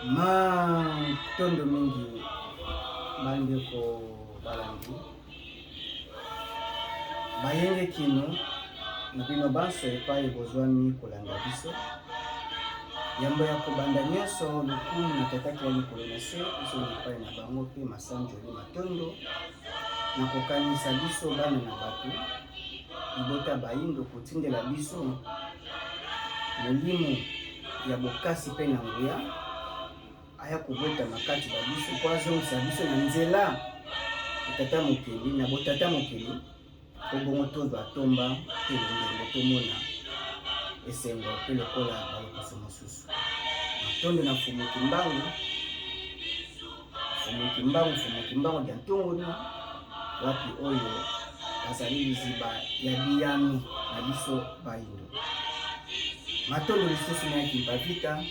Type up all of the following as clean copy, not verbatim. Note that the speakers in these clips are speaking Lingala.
Matondo mingi bandeko balandi bayenge kino na bino banso epai bozwami kolanda biso. Yambo ya kobanda nyonso, lokumu na Tata kila likolo na se, ezonga epai na bango mpe masanjoli matondo na kokanisa biso bana na bato libota bayindo kotindela biso molimo ya bokasi mpe na nguya aya kobotama kati ba biso mpo azongisa biso na nzela ya tata mokeli na botata mokeli mpo bongo tozwa tomba mpe longengo tomona esengo mpe lokola balokoso mosusu. Matondo na Mfumu Kimbangu, Mfumu Kimbangu, Mfumu Kimbangu dia Ntunguna, wapi oyo azali liziba ya biyano na biso bayindo. Matondo lisusu na ya Kimpa Vita,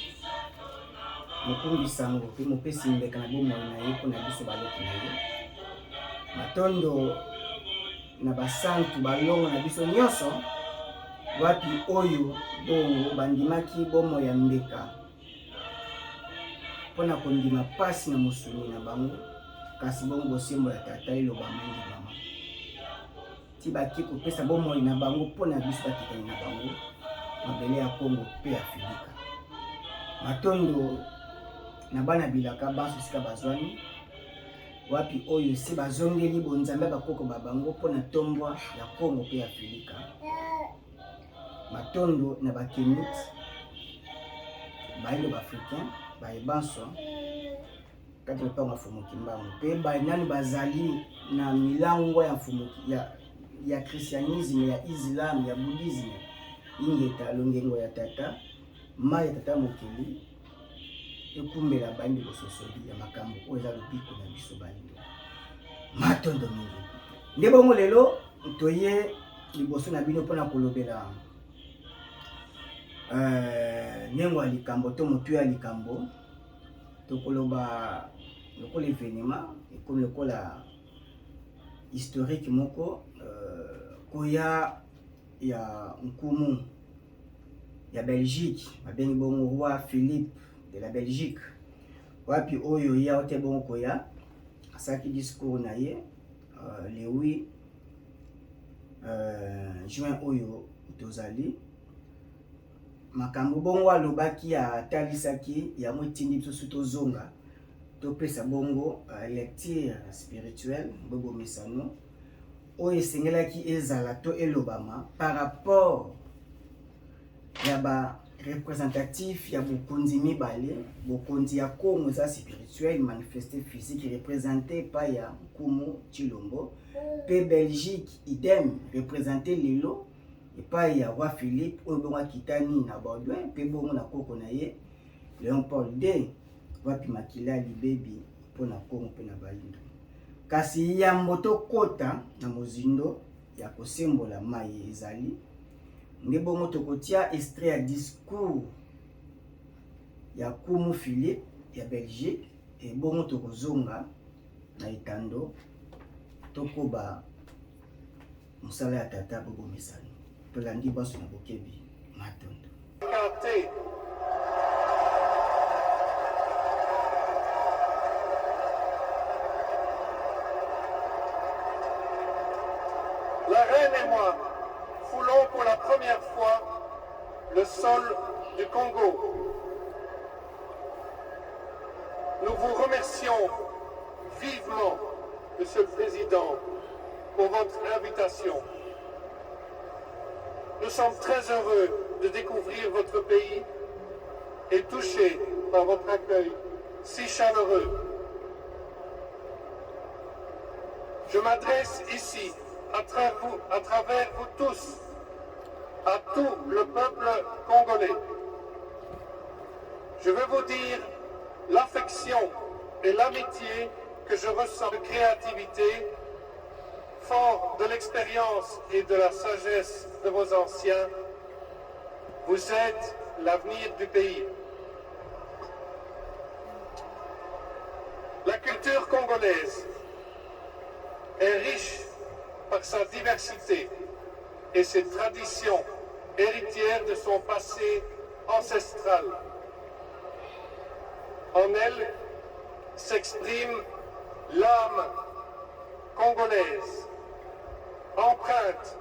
mokumbi sango mpe mopesi mbeka na bomoi na ye mpo na biso baleki na ye. Matondo na basantu balongo na biso nyonso, wapi oyo bongo bandimaki bomoi ya mbeka mpo na kondima mpasi na mosuni na bango, kasi bongo bosembo ya Tata elobama endimama ti bake kopesa bomoi na bango mpo na biso bakitani na bango mabele ya Kongo mpe ya Afilika. Matondo na bana bilaka banso esika bazwami wapi oyo esi bazongeli bonzambe ya bakoko ba bango mpo na tombwa ya Kongo mpe ya Afilika. Matondo na bakemite bayindo baafricain baye banso kati na lopango ya Mfumu Kimbangu mpe baye nanu bazali na milangwa ya Mfumu ya, ya christianisme ya islam ya bouddhisme ingeta longengo ya tata mai ya tata mokili ekumbela bayindo bososoli ya makambo oyo eza lobiko na biso bayindo. Matondo mingi. Nde bongo lelo toye liboso na bino mpona kolobela euh, nengo ya likambo to motu ya likambo tokoloba lokola evenema ekomi lokola historique moko euh, koya ya nkumu ya Belgique babengi bongo roi Philippe de la Belgique wapi oyo ye aote bongo koya asalaki discours na ye euh, le 8 euh, juin oyo tozali makambo bongo alobaki atalisaki yango etindi biso su tozonga topesa bongo euh, lecture spirituelle bobomisano oyo esengelaki ezala to elobama par rapport ya ba représentatif ya bokonzi mibale bokonzi ya Congo eza spirituel manifeste physique représente epai ya Nkumu Tshilombo mpe Belgique idem représente lelo epai ya roi Philippe oyo bongo akitani na Baudouin mpe bongo na koko na ye Léon Paul II wapi makila ya libebi mpo na Congo mpe na Bayindo. Kasi yambo tokota na mozindo ya kosembola maye ezali nde bongo tokotia extrait ya discours ya Kumu Philippe ya Belgique ebongo tokozonga na etando tokoba mosala ya tata bobomesano tolandi baso na bokebi matondo. La reine et moi foulons pour la première fois le sol du Congo. Nous vous remercions vivement, Monsieur le Président, pour votre invitation. Nous sommes très heureux de découvrir votre pays et touchés par votre accueil si chaleureux. Je m'adresse ici, à travers, vous, à travers vous tous, à tout le peuple congolais. Je veux vous dire l'affection et l'amitié que je ressens de créativité, fort de l'expérience et de la sagesse de vos anciens, vous êtes l'avenir du pays. La culture congolaise est riche par sa diversité et ses traditions héritières de son passé ancestral. En elle s'exprime l'âme congolaise, empreinte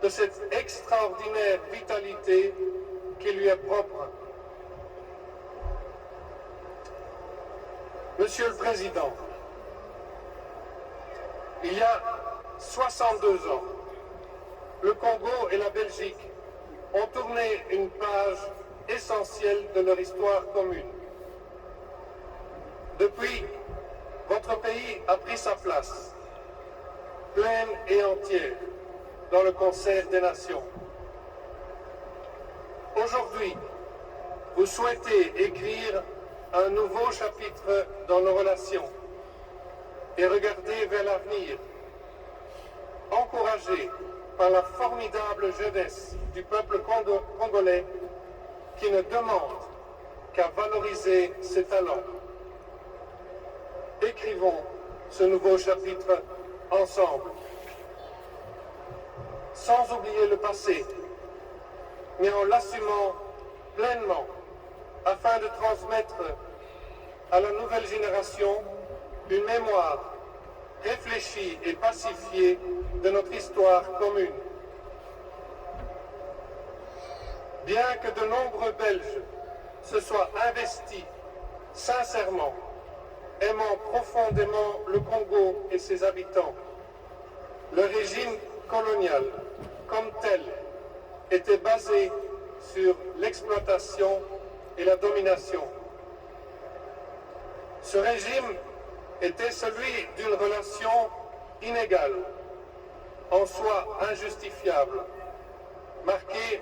de cette extraordinaire vitalité qui lui est propre. Monsieur le Président, il y a 62 ans, le Congo et la Belgique ont tourné une page essentielle de leur histoire commune. Depuis, votre pays a pris sa place, pleine et entière, dans le concert des nations. Aujourd'hui, vous souhaitez écrire un nouveau chapitre dans nos relations et regarder vers l'avenir, encouragé par la formidable jeunesse du peuple congolais qui ne demande qu'à valoriser ses talents. Écrivons ce nouveau chapitre ensemble, sans oublier le passé, mais en l'assumant pleinement afin de transmettre à la nouvelle génération une mémoire réfléchie et pacifiée de notre histoire commune. Bien que de nombreux Belges se soient investis sincèrement, aimant profondément le Congo et ses habitants, le régime colonial comme tel était basé sur l'exploitation et la domination. Ce régime était celui d'une relation inégale, en soi injustifiable, marquée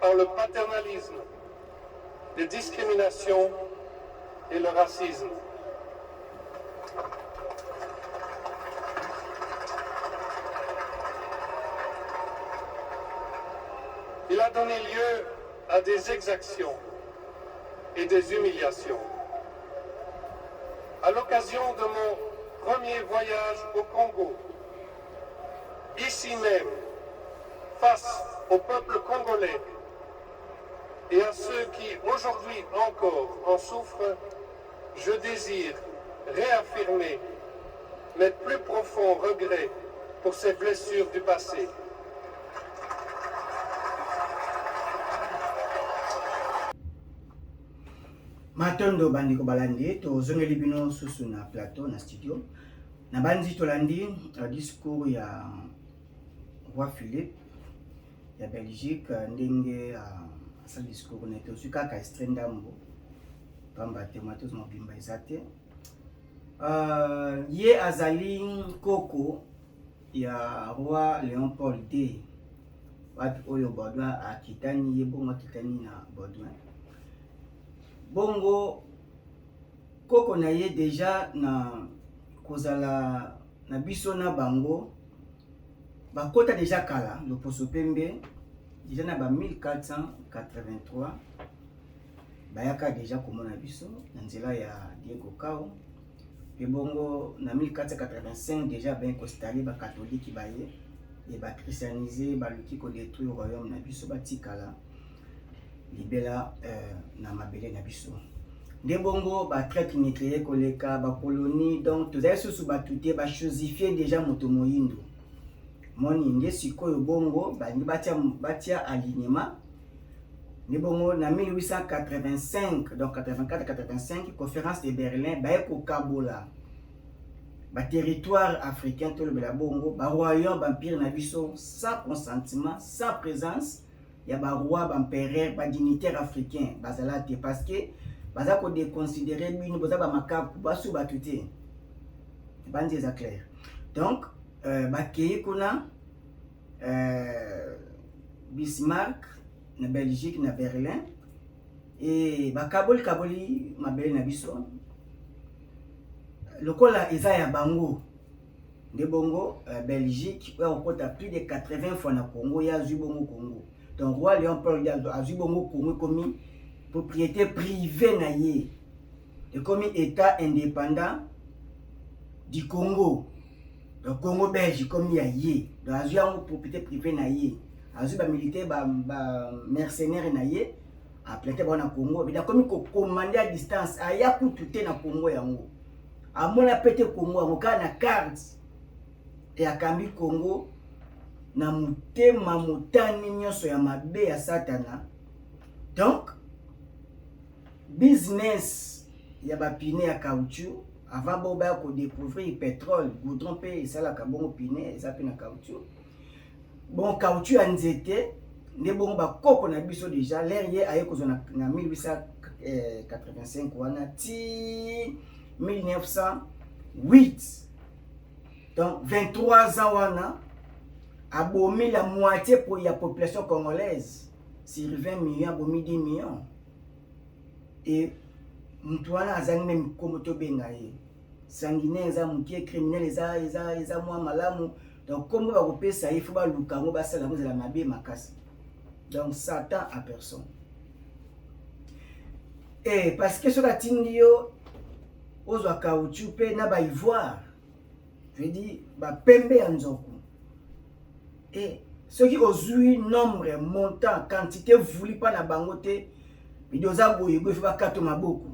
par le paternalisme, les discriminations et le racisme. Il a donné lieu à des exactions et des humiliations. À l'occasion de mon premier voyage au Congo, ici même, face au peuple congolais et à ceux qui aujourd'hui encore en souffrent, je désire réaffirmer mes plus profonds regrets pour ces blessures du passé. Matondo bandeko balandi, tozongeli bino susu na plateau na studio. Nabanzi tolandi discours ya roi Philippe ya Belgique ndenge asali discours na ye. Tozwi kaka extrait ndambo pamba te mwa tozwa mobimba eza te. Ye azali koko ya roi Léon Paul II, wapi oyo Baudouin akitani ye, bongo akitani na Baudouin. Bongo koko na ye deja na kozala na biso na bango bakota deja kala loposo pembe deja na ba 1483 bayaka deja komona biso na nzela ya Diego Cao. Pe bongo na 1485 deja baye koinstaller ba catholique baye e ba christianiser, baluki ko détruire royaume na biso, batikala libela na mabele na biso. Nde bongo ba traite nucléaire koleka ba colonie, donc tozali susu bato te, ba chosifier deja moto moyindo moni. Nde sikoyo bongo balingi batia alignement. Nde bongo na 1885, donc 84 85, conférence de Berlin, baye kokabola ba territoire africain, tolobela bongo ba royaume, ba empire na biso, sans consentement, sans présence ya ba roi, ba empereur, ba dignitaire africain bazala te, parce que baza ko déconsidérer bino, boza ba makaku, basu bato te. Bandi eza clair. Donc bakei kuna Bismarck na Belgique na Berlin e bakaboli kaboli mabele na biso lokola eza ya bango. Nde bongo Belgique oyo akokota plus de 80 fois na Congo, ye azwi bongo Congo. Donc roi Léon Paul azwi bongo Congo, ekomi propriété privée na ye, ekomi état indépendant du Congo. Donc Congo belge ekomi ya ye, donc azwi yango propriété privée na ye, azwi ba militaire, ba mercenaire na ye. Aplante bango na Congo, bida akomi kokomande à distance, aya kutu te na Congo yango. Amona pe te Congo yango kaka na carte. E akambi Congo na motema motani nyonso ya mabe ya Satana. Donc business ya ba pine ya caoutchouc avant bo baya ko découvrir pétrole, goudron pe esalaka bongo pine eza pe na caoutchouc. Bon caoutchouc ya nzete nde bongo bakoko na biso déjà l'air ye aye kozwa na, na 1885 wana ti 1908, donc 23 ans wana abomi la moitié po ya population congolaise sur 20 millions, abomi 10 millions. Et mutu wana azangi meme kombo tobenga ye sanguinaire, eza moke, criminel, eza mwa malamu. Donc kombo bakopesa ye, fo baluka yango, basala yango ezala mabe makasi. Donc Satan en personne. Et parce que soki atindi yo ozwa caoutchouc mpe na baivoire, je veux dire bapembe ya nzoko, e soki ozwi nombre, montant, quantité voulu mpa na bango te, bidi oza boye boye, fo bakata maboko.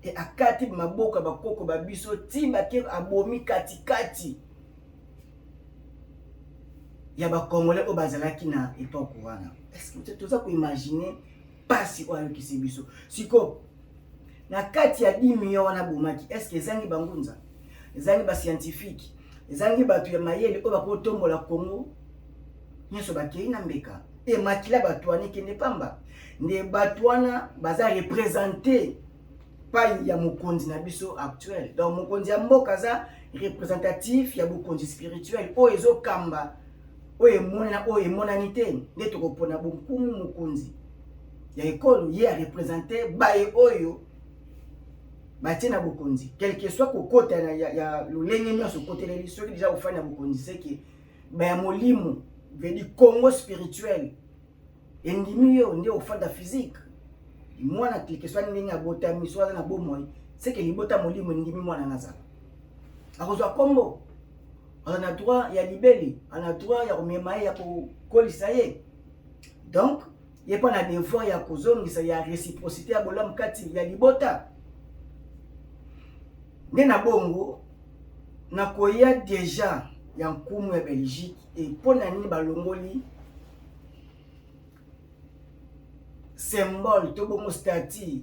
E akati maboko ya bakoko babiso ti bake, abomi katikati ya bacongolais oyo bazalaki na époque wana. Est-ce toza koimagine mpasi oyo ayokisi biso sikoyo na kati ya 10 millions wana abomaki? Est-ce ezangi bangunza, ezangi bascientifique, ezangi bato ya mayele oyo bakotombola Congo? Nyonso bakei na mbeka. E makila bato wana ekende pamba. Nde bato wana baza représente pai ya mokonzi na biso actuel. Donc mokonzi ya mboka aza représentatif ya bokonzi spirituel oyo ezokamba oyo emonana, oyo emonani te. Nde tokopona bonkumu mokonzi ya ekolo, ye areprésente baye oyo batie na bokonzi, quel que soit kokota ya lolenge nyonso okoteleli. Soki déjà ofandi na bokonzi, seke baya molimo, veut dire Congo spirituel endimi yo nde ofanda physique. Mwana, quel que soit ndenge abotami, so aza na bomoi, seke libota molimo endimi mwana nazala, akozwa nkombo, aza na droit ya libeli, aza na droit ya komema ye, ya kokolisa ye. Donc ye mpa na devoir ya kozongisa ya réciprocité ya bolamu kati ya libota. Nde na bongo nakoya déjà ya nkumu ya Belgique. E mpo na nini balongoli symbole to bongo statue,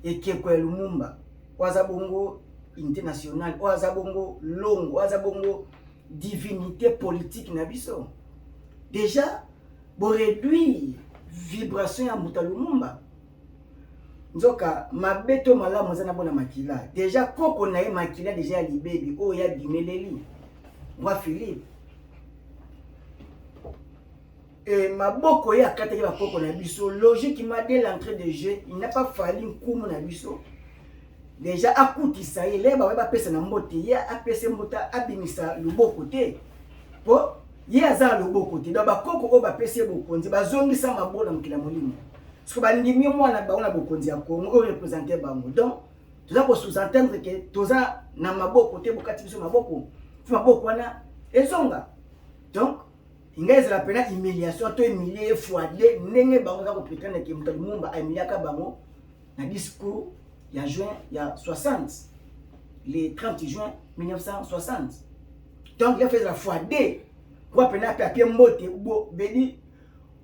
ekeko ya Lumumba, oyo aza bongo unité nationale, oyo aza bongo longo, oyo aza bongo divinité politique na biso? Déjà boréduire vibration ya moto ya Lumumba. Nzoka mabe to malamu eza na bona makila. Déjà koko na ye, makila déjà ya libebi oyo ya bimeleli roi Philippe e maboko ye akataki bakoko na biso. Logiquement, dès l'entrée de jeu, il n'a pas fallu nkumu na biso déjà akutisa ye le bawe bapesa na mbote, ye apesa mbote, abimisa loboko te, mpo ye aza na loboko te. Donc bakoko oyo bapesi ye bokonzi bazongisa maboko na mokili ya molimo. Soki bandimi ye mwana bango na bokonzi ya Congo oyo représente bango, donc toza kosous-entendre ke toza na maboko te, bokati biso maboko, fo maboko wana ezonga. Donc ngai ezala mpena humiliation to humilie ye fois deux, ndenge bango eza koprétendre ke moto Lumumba ahumiliaka bango na discours ya juin ya 60, le 30 juin 1960. Donc ya ezala fois deux po mpena ape apie mbote bedi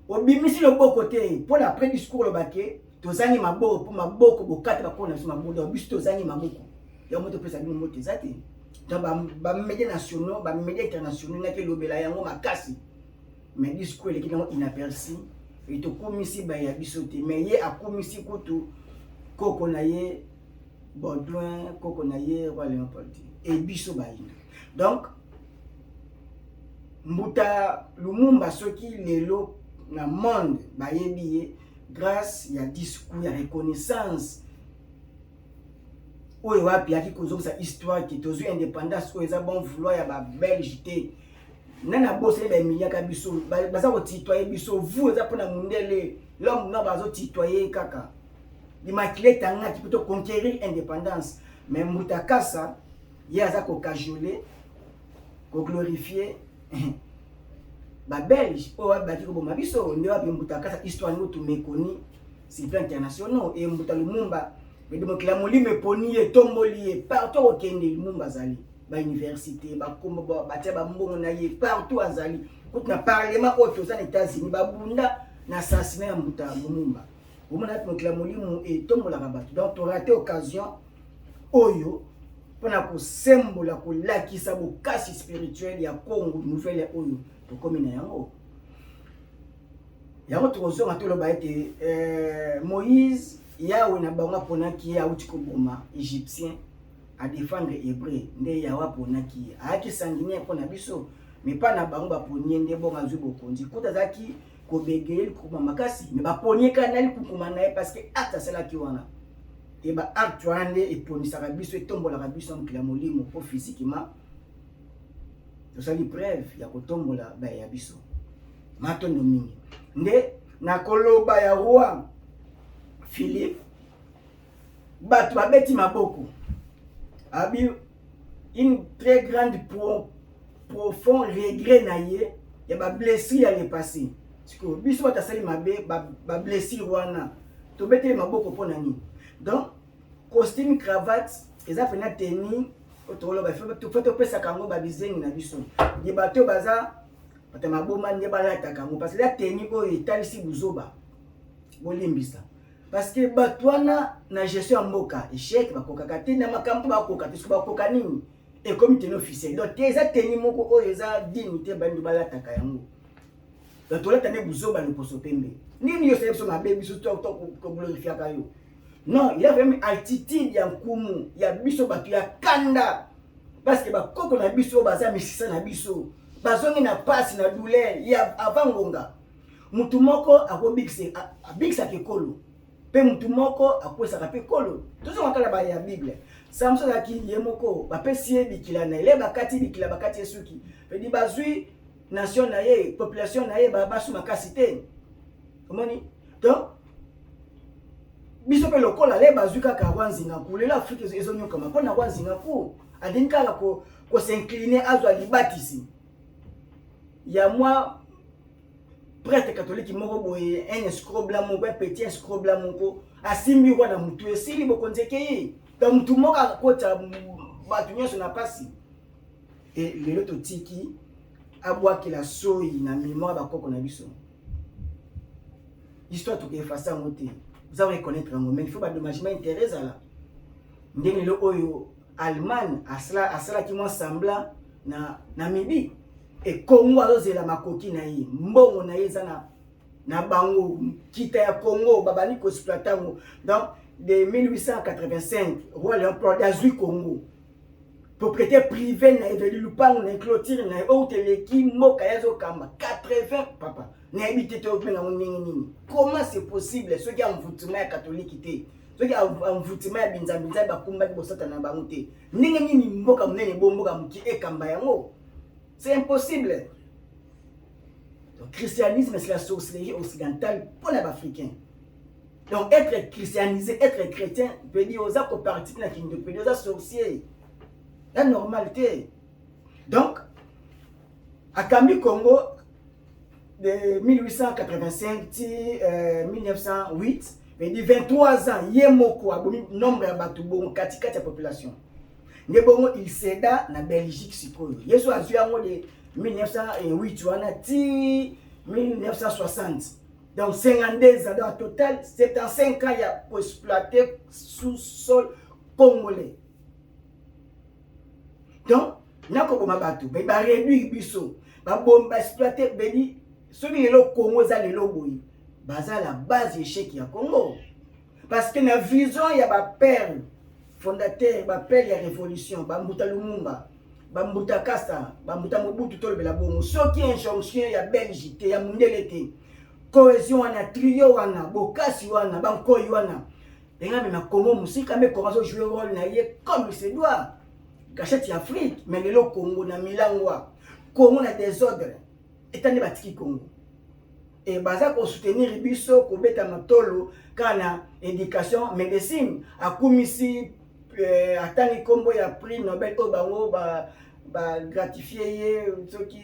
obimisi loboko te, mpona après discours olobake tozangi maboko mpo maboko bokata bakoko na biso maboko. Donc biso tozangi maboko yango, topesa bino mbote eza te. Donc bamédia nationaux, bamédia internationaux naki elobela yango makasi, mais discours eleki nango inaperçu. E tokumisi baye ya biso te, mais ye akumisi kutu koko na ye Baudouin, koko na ye roi Léopold e biso bayina. Donc mbuta Lumumba, soki lelo na monde bayebi ye grâce ya discours ya reconnaissance oyo wapi ayaki kozongisa histoire ke tozwi indépendance oyo eza bon vouloir ya babelge te. Nani abosani bahumiliaka biso, baza kotutoyer biso, vous eza mpona mundele, l'homme noir bazotutoyer kaka limakila etangaki mpo toconquérir indépendance. Mais mbuta kasa ye aza kocajoler, koglorifier. Babelge oyo babaki koboma biso nde wapi Mbuta Kasa, histoire yango tumekoni sur plan international. E Mbuta Lumumba mede mokili ya molimo eponi ye, etomboli ye partout akokende. Lumumba azali bauniversité, bakombo batia bambongo na ye partout azali. Kutu na parlement oyo toza na États-Unis, babunda na assassinat ya Mbuta Lumumba. Omona ati mokili ya molimo etombolaka bato. Donc torate occasion oyo mpona kosembola, kolakisa bokasi spirituel ya Congo nouvelle oyo tokomi na yango. Yango tokozonga toloba ete Moïse, Yawe na bango aponaki ye. Awuti koboma Égyptien, adéfendre Hébreu, nde Yawe aponaki ye. Ayaki sanguinaire mpo na biso, mais mpa na bango baponi ye nde bongo azwi bokonzi. Kuta azalaki kobegeye likukuma makasi, mais baponi ye kaka na likukuma na ye, parce que acte asalaki wana e baacte wana nde eponisaka biso, etombolaka biso na mokili ya molimo, mpo physiquement tosali preuve ya kotombola baye ya biso. Matondo mingi nde na koloba ya roi Philippe. Bato babeti maboko, abi une très grande profond regret na ye ya bablessure ya le passé. Sikoyo biso bato asali mabe, bablessure wana tobeteli maboko mpo na nini? Donc costume cravate eza mpena tenue oyo tokoloba faut topesaka yango babizengi na biso nde bato oyo baza bato ya maboma nde balataka yango, parce que eza tenue oyo etalisi buzoba. Bolimbisa, parce que bato wana na gestion ya mboka échec, bakokaka te na makambo, bakoka te. Soki bakoka nini, ekomi tenue officielle. Donc te, eza tenue moko oyo eza digne te bandu balataka yango. Donc tolata nde buzoba, loposo pembe nini. Yo osali biso mabe, biso toglorifiaka yo? Non, il a vraiment attitude ya nkumu ya biso bato ya kanda, parce que bakoko na biso oyo baza misisa na biso bazongi na pasi na douleur ya avant ngonga. Mutu moko akobikisa, abikisaka ekolo, mpe mutu moko akwesaka mpe ekolo. Tozonga kala ba ya Bible. Samson azalaki ye moko, bapesi ye bikila na ye, bakati bikila, bakati ye suki, pedi bazwi nation na ye, population na ye basu makasi te. Omoni? Donc biso mpe lokola le bazwi kaka roi Nzingaku. Lelo Afrique ezonyokama mpo na roi Nzingaku. Alingi kaka kos'incliner, azwa libatisi ya mwa prêtre catholique moko boye, un escroc blanc moko, un petit escroc blanc moko asimbi roi na mutu, esili, bokonzi ekei. Donc mutu moko akota bato nyonso na pasi. E lelo totiki abwakela soi na mémoire bakoko na biso. Histoire tokoeffacer yango te, oza reconnaître yango, mais il faut badédommagement intérêt ezala. Ndenge lelo oyo Allemagne asalaki mwa semblant na Namibie, e Congo azozela makoki na ye, mbongo na ye eza na bango. Kita ya Congo babandi koexploiter yango. Donc de 1885 roi Léopold azwi Congo propriété privée na ezali lupango na ye, clôture na ye oyo teleki mboka ye azokamba 80. Papa, nayebi te tobenga yango ndenge nini. Comment c'est possible soki envoûtement ya catholique te, soki envoûtement ya binzambi-nzambi bakumbaki bosata na bango te? Ndenge nini mboka monene bo mboka moke ekamba yango? C'est impossible. Donc christianisme, c'est la sorcellerie occidentale pour les Africains. Donc être christianisé, être chrétien veut dire oza kopartir na kindoki, veut dire oza sorcier ya normal te. Donc akambi Congo de 1885 ti 1908, veut dire 23 ans. Ye moko abomi nombre ya bato bongo katikati ya population. Nde bongo il céda na Belgique. Sikoyo ye so azwi yango de 1908 wana ti 1960, donc 52 ans. Donc total 75 ans ya koexploiter sous-sol congolais. Donc nakoboma bato, baréduire biso, babomi, baexploiter bedi. Soki lelo Congo eza lelo boye, baza la base échec ya Congo, parce que na vision ya bapère fondateur, bapère ya révolution, bambuta Lumumba, bambuta Kasa, bambuta Mobutu, tolobela bongo, soki injonction ya Belge te, ya mundele te, cohésion wana, trio wana, bokasi wana, bankoi wana ndenge amema Congo mosika. Mais Congo azojouer rôle na ye comme il se doit, gâchette ya Afrique. Mais lelo Congo na milangwa, Congo na désordre eta nde batiki Congo e baza kosoutenir biso kobeta matolo kaka na éducation, médecine. Akumisi atangi nkombo ya prix Nobel oyo bango bagratifier ye soki.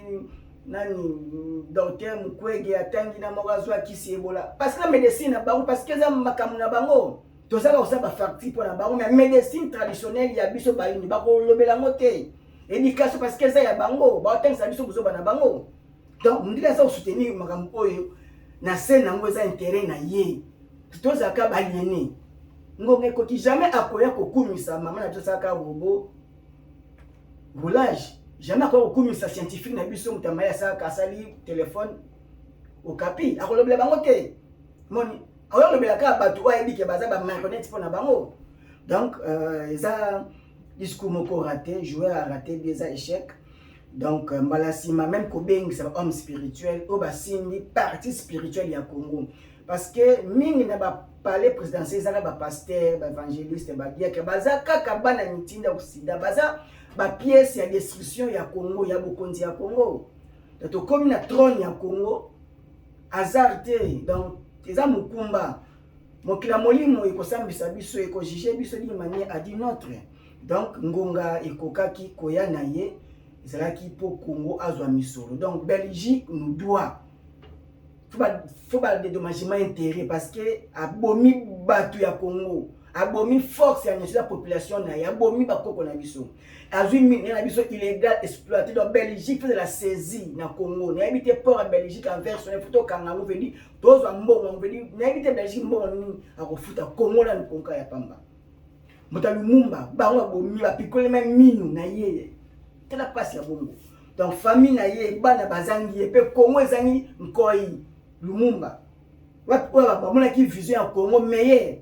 Nani, docteur Mukwege atangi na moko azwa kisi Ebola, parce que na médecine na bango, parce que eza makambo na bango, tozalaka kosala bafacture mpo na bango. Mais médecine traditionnelle ya biso bayini, bakolobela yango te, éducation, parce que eza ya bango, baotangisa biso bozoba na bango. Donc mondele aza kosoutenir makambo oyo na se nango eza intérêt na ye. Tozalaka baliene, ngonga ekoki, jamais akoya kokumisa mama na biso asalaka robot roulage, jamais akoya kokumisa scientifique na biso, moto amaye asalaka, asali téléphone Okapi. Akolobela bango te. Moni akoya kolobela kaka bato oyo ayebi ke baza bamarionnette mpo na bango. Donc eza discours moko raté, joueur a raté bi, eza échec. Donc mbala nsima, même kobengisa bahomme spirituel oyo basimbi partie spirituelle ya Congo, parce que mingi na bapalais présidentiel ezaka bapasteur, baévangéliste, badiacre, baza kaka bana mitinda kosida, baza bapièce ya destruction ya Congo, ya bokonzi ya Congo. Donc tokómi na trône ya Congo hasard te. Donc eza mokumba, mokili ya molimo ekosambisa biso, ekojuge biso d'une manière à d'une autre. Donc ngonga ekokaki koya na ye ezalaki mpo Congo azwa misolo. Donc Belgique nous doit, faut badédommagement intérêt, parce que abomi bato ya Congo, abomi force ya nyonso ya population na ye, abomi bakoko na biso, azwi minerai na biso illégal, exploité. Donc Belgique fait de la saisie na Congo. Nayebi te, port ya Belgique envers son, faut tokanga yango, vedi tozwa mbongo yango, vedi nayebi te Belgique mbongo nini akofuta Congo nanu konka ya pamba. Moto ya Lumumba, bango babomi, bapikolema minu na ye, tala mpasi ya bongo. Donc famille na ye, bana bazangi ye, mpe Congo ezangi nkoi Lumumba oyo bamonaki vision ya Congo meilleur,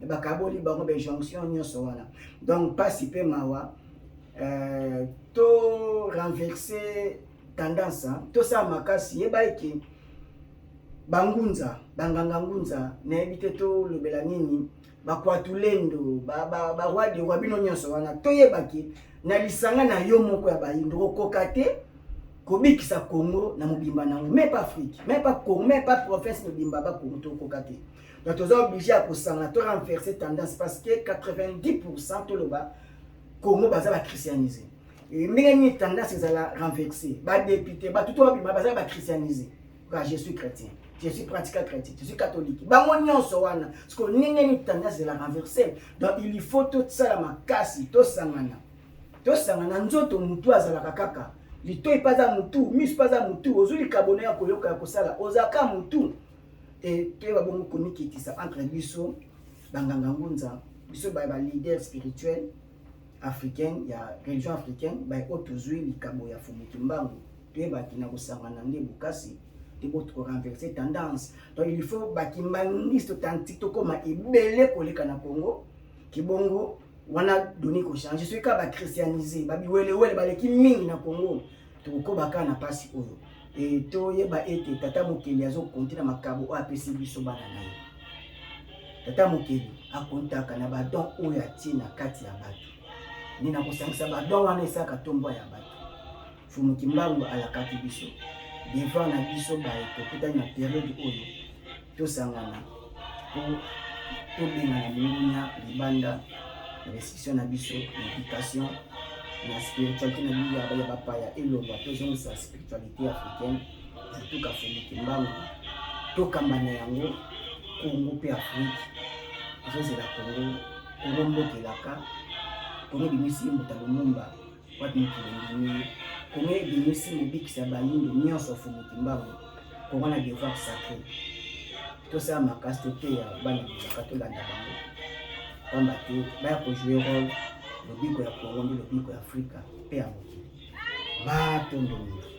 bakaboli bango bainjonction nyonso wana. Donc mpasi mpe mawa. To renverser tendance, tosala makasi. Yeba eke bangunza, banganga ngunza, nayebi te tolobela nini, bakwatulendo, baroi de roi, bino nyonso wana, toyebaki na lisanga na yo moko ya bayindo kokoka te kobikisa Congo na mobimba nango, même pas Afrique, même pas Congo, même pas province mobimba bakongo, tokoka te. Donc toza obligé ya kosangana, to renverser tendance, parce que 90, toloba, Congo baza bachristianisé. Ndenge nini tendance ezala renversé? Badéputé, bato to babima, baza bachristianisé. Je suis chrétien, je suis pratiquant chrétien, je suis catholique, bango nyonso wana. Parce ndenge nini tendance ezala renversé? Donc il faut tosala makasi, tosangana, tosangana. Nzoto mutu azalaka kaka litoi mpe aza mutu, miso mpe aza mutu, ozwi likabo na ya koyoka, ya kosala, ozalaka mutu. E toyeba bongo komikitisa entre biso banganga ngunza, biso baleader spirituel africaine ya religion africaine, baye oyo tozwi likabo ya Fumu Kimbangu. Toyebaki na kosangana nde bokasi te bo korenverser tendance. Donc il faut bakimbangiste authentique tokóma ebele koleka na Congo. Kibongo wana doni kochange. Soki kaka bachristianisé, babiwelewele baleki mingi na Congo, tokokoba kaka na mpasi oyo. E toyeba ete Tata Mokeli azokonte na makabo oyo apesi biso bana na ye. Tata Mokeli akontaka na badon oyo atie na kati ya bato. Nde na kosangisa badon wana esalaka tombwa ya bato. Fumu Kimbangu alakaki biso devant na biso baye tokutani na période oyo, tosangana mpo tobengana mingunya libanda na restriction na biso na éducation, na spiritualité na biso ya bapaya elongwa, tozongisa spiritualité africaine tuka Fumu Kimbangu, tokamba na yango Kongo mpe Afrique ezozela Kongo. Kongo mboka elaka, Kongo ebimisi mbuta Lumumba, wapi mokili endimi. Kongo ebimisi mobikisa bayindo nyonso, Fumu Kimbangu. Kongo na devoir sacré, tosala makasi, toteya bana bilaka, tolanda bango, pamba te baya kojouer rôle. Lobiko ya Kongo nde lobiko ya Afrika mpe ya mokili. Matondo mingi.